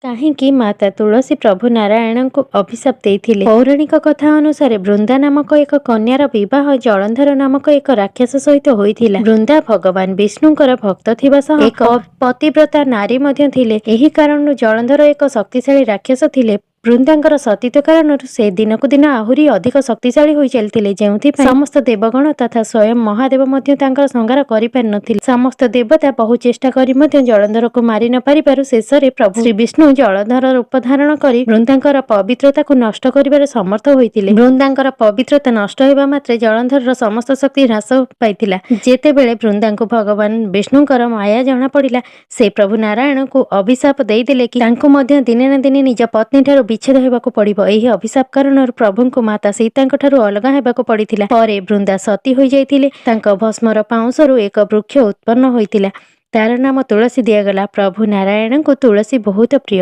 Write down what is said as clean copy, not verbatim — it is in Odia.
କାହିଁକି ମାତା ତୁଳସୀ ପ୍ରଭୁ ନାରାୟଣଙ୍କୁ ଅଭିଶାପ ଦେଇଥିଲେ? ପୌରାଣିକ କଥା ଅନୁସାରେ ବୃନ୍ଦା ନାମକ ଏକ କନ୍ୟାର ବିବାହ ଜଳନ୍ଧର ନାମକ ଏକ ରାକ୍ଷସ ସହିତ ହୋଇଥିଲା। ବୃନ୍ଦା ଭଗବାନ ବିଷ୍ଣୁଙ୍କର ଭକ୍ତ ଥିବା ସହ ଏକ ପତିବ୍ରତା ନାରୀ ମଧ୍ୟ ଥିଲେ। ଏହି କାରଣରୁ ଜଳନ୍ଧର ଏକ ଶକ୍ତିଶାଳୀ ରାକ୍ଷସ ଥିଲେ। ବୃନ୍ଦାଙ୍କର ସତୀତ୍ୱ କାରଣରୁ ସେ ଦିନକୁ ଦିନ ଆହୁରି ଅଧିକ ଶକ୍ତିଶାଳୀ ହୋଇ ଚାଲିଥିଲେ, ଯେଉଁଥିପାଇଁ ସମସ୍ତ ଦେବଗଣ ତଥା ସ୍ୱୟଂ ମହାଦେବ ମଧ୍ୟ ତାଙ୍କର ସଂହାର କରିପାରିନଥିଲେ। ସମସ୍ତ ଦେବତା ବହୁ ଚେଷ୍ଟା କରି ମଧ୍ୟ ଜଳନ୍ଧରକୁ ମାରି ନ ପାରିବାରୁ ଶେଷରେ ପ୍ରଭୁ ଶ୍ରୀ ବିଷ୍ଣୁ ଜଳନ୍ଧର ରୂପ ଧାରଣ କରି ବୃନ୍ଦାଙ୍କର ପବିତ୍ରତାକୁ ନଷ୍ଟ କରିବାରେ ସମର୍ଥ ହୋଇଥିଲେ। ବୃନ୍ଦାଙ୍କର ପବିତ୍ରତା ନଷ୍ଟ ହେବା ମାତ୍ରେ ଜଳନ୍ଧରର ସମସ୍ତ ଶକ୍ତି ହ୍ରାସ ପାଇଥିଲା। ଯେତେବେଳେ ବୃନ୍ଦାଙ୍କୁ ଭଗବାନ ବିଷ୍ଣୁଙ୍କର ମାୟା ଜଣାପଡ଼ିଲା, ସେ ପ୍ରଭୁ ନାରାୟଣଙ୍କୁ ଅଭିଶାପ ଦେଇଦେଲେ କି ତାଙ୍କୁ ମଧ୍ୟ ଦିନେ ନା ଦିନେ ନିଜ ପତ୍ନୀ ଠାରୁ ବିଚ୍ଛେଦ ହେବାକୁ ପଡ଼ିବ। ଏହି ଅଭିଶାପ କାରଣରୁ ପ୍ରଭୁଙ୍କୁ ମାତା ସୀତାଙ୍କ ଠାରୁ ଅଲଗା ହେବାକୁ ପଡ଼ିଥିଲା। ପରେ ବୃନ୍ଦା ସତୀ ହୋଇଯାଇଥିଲେ। ତାଙ୍କ ଭସ୍ମର ପାଉଁଶରୁ ଏକ ବୃକ୍ଷ ଉତ୍ପନ୍ନ ହୋଇଥିଲା। ତାର ନାମ ତୁଳସୀ ଦିଆଗଲା। ପ୍ରଭୁ ନାରାୟଣଙ୍କୁ ତୁଳସୀ ବହୁତ ପ୍ରିୟ।